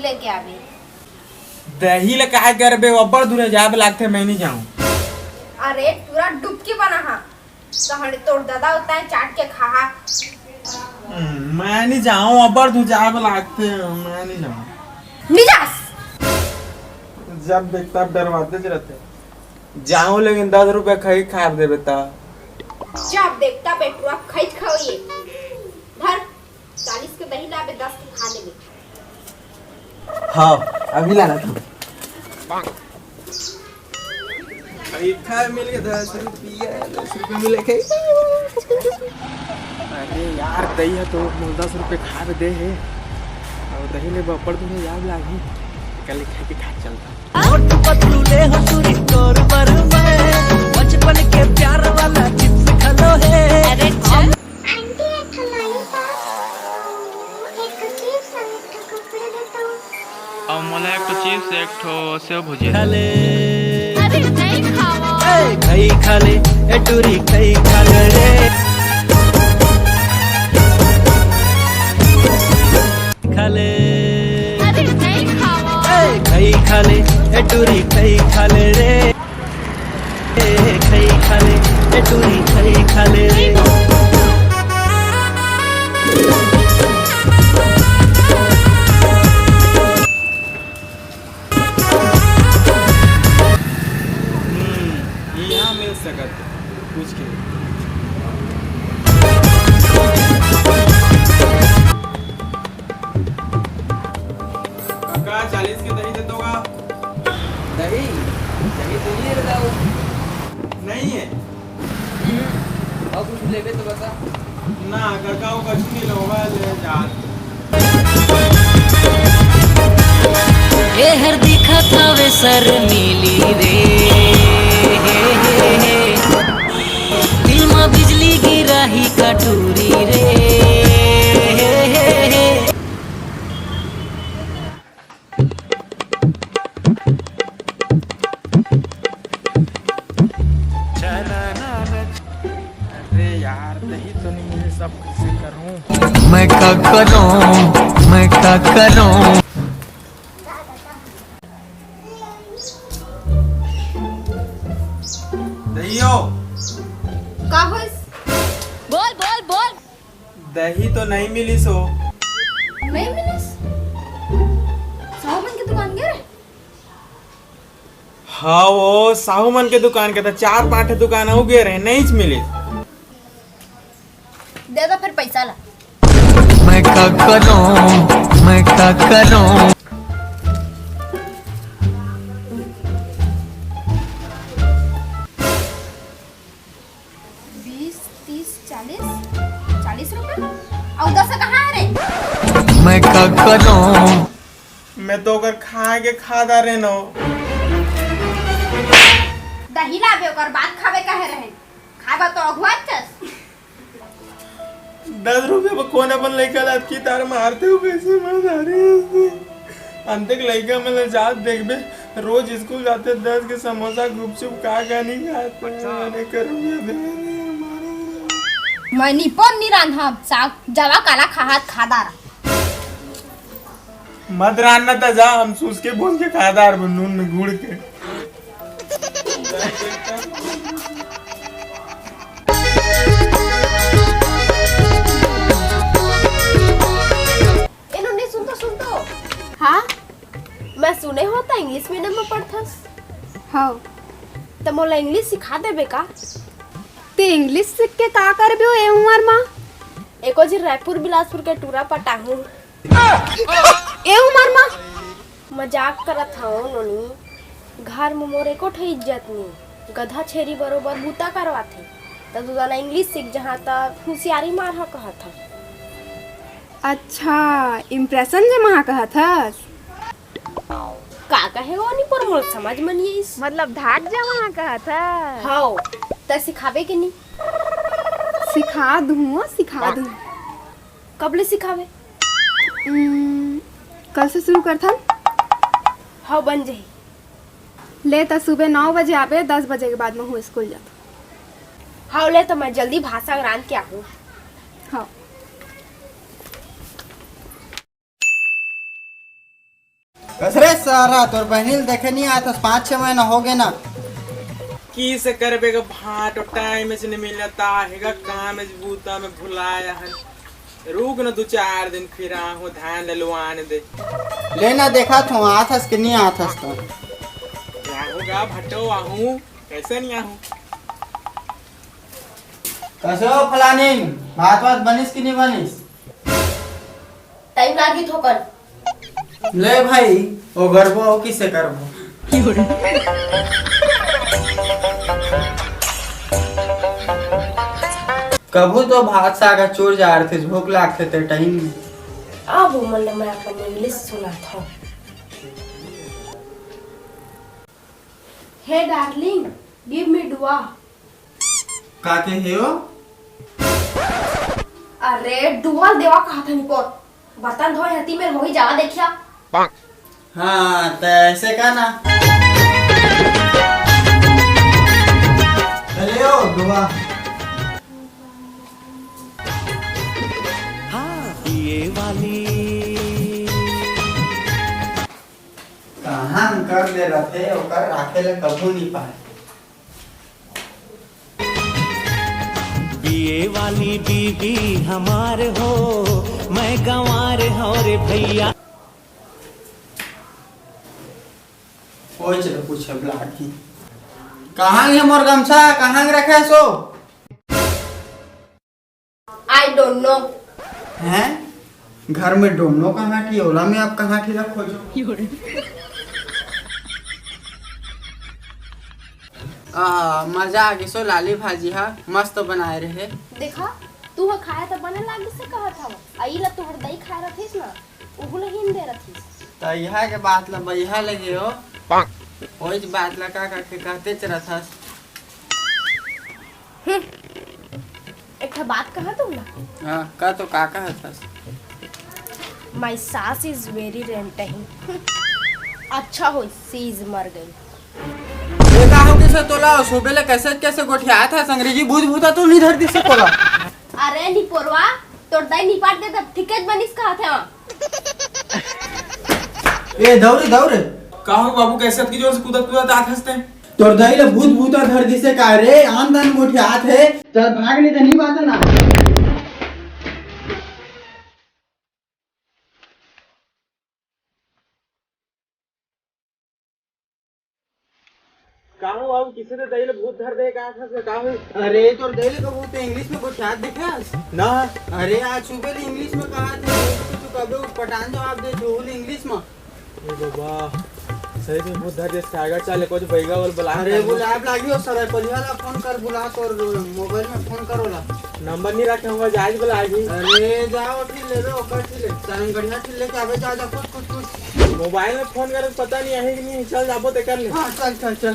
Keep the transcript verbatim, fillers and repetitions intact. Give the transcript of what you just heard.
लेके आबे। दही ले काय करबे, अब्बड़ दूर जाए बर लागथे, मैं नहीं जाऊं। अरे टूरा डुबकी बना हा, तोहरे तोर दादा होता है चाट के खा हा। हम्म, मैं नहीं जाऊं, अब्बड़ दूर जाए बर लागथे, मैं नहीं जाऊं। नहीं जास। जब देख तब डरवाते रहते। जाऊं लेकिन दस रुपया खई खा देबे ता। जब देख तब ए टूरा खई खाओ ये। धर, चालीस के दही लाबे, दस के खा लेबे। हाँ, अभी लाना था। खई खाए मिल के दस रुपया, दस रुपया मिले खई। अरे यार, दही है तो मोर दस रुपये खा दे है। और दही ले बपड़ तुम्हें याद लागी। कल खाए के खा चलता। मोटू पतलू ले हो टूरी तोर बर मैं, बचपन के प्यार वाला चिप्स खलो है। अरे चल। आंटी, एक ठो लॉलीपॉप, एक ठो चिप्स और एक ठो कुरकुरे दे तो। और मोला एक ठो चिप्स, एक ठो सेव भुजिया। खा ले। अरे नहीं खावा। ए, खई खा ले, ए टूरी खई खा ले रे। खा ले। अरे नहीं खावा। ए, खई खा ले, ए टूरी खई खा ले रे। ए, खई खा ले, ए टूरी खई खा ले रे। हम्म, यहाँ मिल सकत, पूछ के। काका, चालीस के दही दे दो का? दही? दही तो ये रहा। नहीं है। हम्म, और कुछ लेबे तो बता। ना, काका, वो कुछ नहीं लोगा, ले जा। एहर दिखत हवे सर मिली रे, दिल म बिजली गिराही कटूरी रे। अरे यार, दही तो नहीं मिले, सब कैसे करूं? मैं का करूं, मैं का करूं? दहियो। का होइस? बोल, बोल, बोल। दही तो नहीं मिलिस हो। नहीं मिलिस? साहू मन के दुकान गे रहे? हाँ, वो साहू मन के दुकान के तो चार पांच ठे दुकान हो गए रहे, नहीं मिलिस। दे दो फिर पैसा ला। मैं का करूं, मैं का करूं? बीस, तीस, चालीस, चालीस रुपए। अउ दस कहाँ है रे? मैं का करूं? मैं तो ओकर खाए के खा डारे न। दही लाबे, ओकर बाद खाबे कहे रहे। खाबा तो अघुआचस। दस रुपया में कौन अपन लइका लात की तार मारते हो, कैसे मार डारे? अंते के लइका मन ल जात देखबे, रोज स्कूल जाते दस के समोसा, गुपचुप, का का नहीं खाते। अच्छा। मैंने करूँगा दे, मारो। मैं निपोन नहीं रांधब, साग जला काला खाहात खादार। मत रांधना त जा, हम सूस के भून के खादार, नून में गुड़ के। ए नोनी, सुन तो, सुन तो। हाँ? मैं सुने हो त English medium में पढ़थस। हाँ। त मोला English सिखा देबे का? ते English सीख के का करबे हो ए उमर मा? एको झिन रायपुर बिलासपुर के टूरा पटाहूँ। ए उमर मा? मजाक करत हव नोनी। घर में मोर एको ठो इज्जत नी। गधा छेरी बरोबर बूता करवाथे। त दू दाना English सीख जहाँ त हुसियारी मार ह कहत ह। अच्छा, impression जमा कहत हस? का कहे वो नी पर मोर समझ म नी आइस। मतलब धाक जमा कहत हस? हव, त सिखाबे के नी? सिखा दूँ, सिखा दूँ। कब ले सिखाबे? हम्म, कल से शुरू करथन। हव, बन जाही। ले त सुबह नौ बजे आबे, दस बजे के बाद महूँ स्कूल जाथों। हव, ले त मैं जल्दी भाषा रांध के आहूँ। हव। अरे सारा, तोर बहिनी ल देखे नहीं आत हस, पाँच छह महीना हो गए ना। किसे करबे गा भांटो, टाइम से नहीं मिलता है गा, काम में बूता में भुलाया है। रुक न दो चार दिन, फिर आहूँ, धान लुआन दे। ले ना, देखा थो आत हस कि नहीं आत हस तो। आहूँ गा भट्टो, आहूँ, कैसे नहीं आहूँ? कसे हो फलानीन, भात वात बनिस कि नहीं बनिस? टाइम लागी थोकन। ले भाई, ओ गरबो हो किसे करबो? कभू तो भात साग चूर जारथे, भूख लागथे ते टाइम में। अब मन ल मैं अपन इंग्लिश सुनात हूँ। Hey darling, give me dua। का के हे ओ? अरे, डुआ देवा कहा था निको। बर्तन धोए हती मेर होही जावा देखिया। हाँ, त ऐसे का ना। अरे ओ, डुआ। हाँ, ये वाली। कहाँ कर दे रथे, ओकर राखे ले कभू नहीं पाए। बीए वाली बीबी हमार हो, मैं गंवार हो रे भैया। ओए चलो पूछे ब्लाड की। कहाँ है मोर गमछा, कहाँ रखे सो? I don't know। हैं? घर में डोनो कहाँ की, ओला में आप कहाँ की रखो जो? आ, मजा आ गई सो लाली भाजी हा, मस्त बनाए रहे। देखा, तू ह खाए त बने लागिस से कहत हव, अई ला तोहर दई खाए रथिस ना, उहू ला हिन दे रथिस। त इहा के बात ला बइहा लगे हो, ओइच बात ला का का के कहते च रथस। हम्म। एक ठा बात कहा तुम ना। हाँ, का तो का कहा था? My सास is very रेंटही। अच्छा होइस, she is मर गई। ये का हो किसे तोला? सुबह ले कैसे कैसे गोठियात हस, अंग्रेजी भूत भूता तू नहीं धर दिसे तोला। अरे निपोरवा, तोर दाई निपाट दे तब ठीके बनिस कहा थे वहाँ। ए दौरे दौरे। का हो बाबू, कैसे अतकी जोर से कूदत कूदत आत हस ते? तोर दाई ले भूत भूता धर दिसे का रे? आन दान गोठियात हे। चल भाग, नहीं तो नहीं बाजो ना। का हो बाबू, किसे ते दाई ले भूत धर दे का था से का हो? अरे तोर दाई ले कबू ते इंग्लिश में गोठियात दिखस? ना। अरे आज सुबह ले इंग्लिश में कहा थे, तू कबे उटपटांग जवाब दे तू इंग्लिश में। ए बाबा, सही में भूत धर दिस का गा। चल, कुछ बैगा वाला बुला। अरे, बुला, आप लागी हो सर, पलिया ला फोन कर, बुला, तोर मोबाइल में फोन कर ओला। नंबर नहीं रखे होगा, जायज बुला आही। अरे, जाओ, ठीक ले लो, ओकर ठीक ले, चल, बढ़िया ठीक लेके आवे, जा, जा, कुछ, कुछ, कुछ। मोबाइल में फोन करे, पता नहीं आहे कि नहीं, चल, जाबो ते कर ले। हाँ, चल, चल, चल।